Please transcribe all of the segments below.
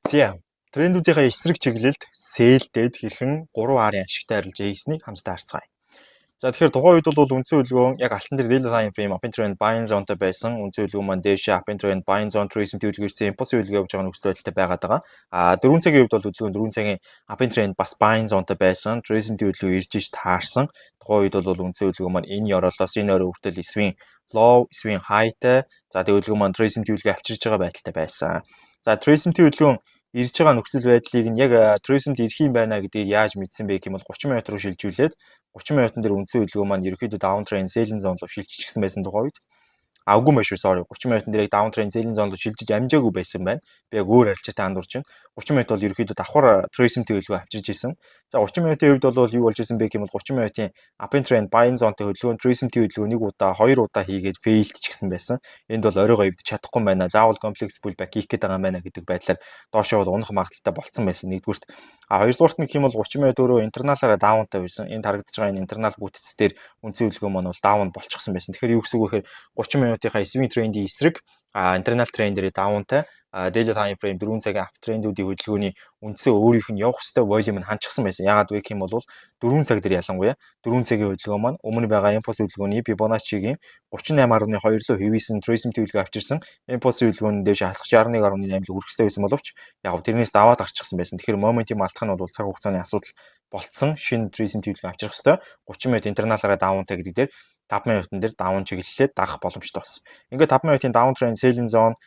За, трендүүдийнхээ эсрэг чиглэлд sell-дээд хэрхэн 3R-ын ашигтай арилжаа хийснийг хамтдаа харцгаая. За, тэгэхээр тухайн үед бол үндсэн хөдөлгөөн яг алтан дээр daily time frame up trend buying zone-той байсан. Үндсэн хөдөлгөөн маань дээшээ up trend buying zone retracement хөдөлгөөн ирсэн, impulse хөдөлгөөн явж байгаа нөхцөл байдалтай байгаад байгаа. А 4 цагийн хувьд бол хөдөлгөөн 4 цагийн up trend бас buying zone-той байсан. Retracement хөдөлгөөн ирж иж таарсан. Тухайн үед бол үндсэн хөдөлгөөн маань энэ ёроолоос энэ орой хүртэл swing low, swing high-тай. За, тэгээ хөдөлгөөн маань retracement хөдөлгөөн авчирж байгаа байдалтай байсан. За, retracement хөдөлгөөн ирж байгаа нөхцөл байдлыг нь яг retracement ирэх юм байна гэдгийг яаж мэдсэн бэ гэх юм бол 30 минут руу шилжүүлээд 30 минутан дээр үндсэн хөдөлгөөн маань ерөнхийдөө down trend selling zone руу шилжчихсэн байсан тухай үед. А, үгүй юм шүү, sorry. 30 минутан дээр яг down trend selling zone руу шилжиж амжаагүй байсан байна. Би яг өөр арилжаатай андуурч байна. 30 минут бол ерөнхийдөө давхар retracement хөдөлгөөн авчирж исэн. За, 30 минутын хувьд бол юу болж исэн бэ гэх юм бол 30 минутын up trend buying zone-тэй хөдөлгөөн retracement хөдөлгөөн нэг удаа, хоёр удаа хийгээд failed ч гэсэн байсан. Энд бол оройгоо эвдэж чадахгүй байна. Заавал complex pullback хийх гээд байгаа юм байна гэдэг байдлаар доошоо бол унах магадлалтай болцсон байсан нэгдүгüрт. А хоёрдугаарт нь гэх юм бол 30 минут өөрөө internal-аараа down-тай байсан. Энд харагдаж байгаа энэ internal бүтэц дээр үндсэн хөдөлгөөн маань бол down болчихсон байсан. Тэгэхээр юу гэсэн үг вэ гэхээр 30 минутынхаа swing trend-ийн эсрэг internal trend дээр down-тай, daily time frame 4 цагийн up trend-үүдийн хөдөлгөөний үндсэн өөрийнх нь явах ёстой volume нь ханчихсан байсан. Яагаад вэ гэх юм бол 4 цаг дээр, ялангуяа 4 цагийн хөдөлгөөн маань өмнө байгаа impulse хөдөлгөөний Fibonacci-гийн 38.2 руу хэвийсэн, retracement хөдөлгөөн авчирсан. Impulse хөдөлгөөн дээш хасах 61.8 руу хүрэх ёстой байсан боловч яг тэрнээс даваад гарчихсан байсан. Тэгэхээр momentum алдах нь бол цаг хугацааны асуудал болцсон. Шинэ retracement хөдөлгөөн авчрах ёстой. 30 минут internal-аараа down-тай гэдэг дээр 5 минутан дээр down чиглэлээ дагах боломжтой болсон. Ингээд 5 минутын down trend selling zone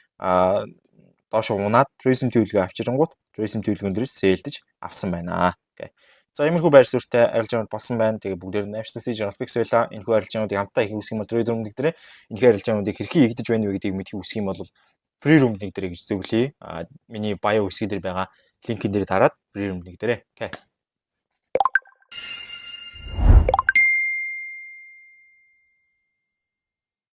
доош унаад retracement хөдөлгөөн авчирангуут retracement хөдөлгөөн дээрээс sell-дэж авсан байна. Окей. За, иймэрхүү байр суурьтай арилжаанууд болсон байна. Тэгээ бүгдээр нь амжилттай хийж fix байла. Энэхүү арилжаануудыг хамтдаа хийх үсэх юм бол trade room нэг дээрээ, энэхүү арилжаануудыг хэрхэн хийгдэж байна вэ гэдгийг мэдхийг хүсэх юм бол free room нэг дээрээ гэж зөвлөе. А миний bio хэсэг дээр байгаа линкэн дээр дараад free room нэг дээрээ. Окей.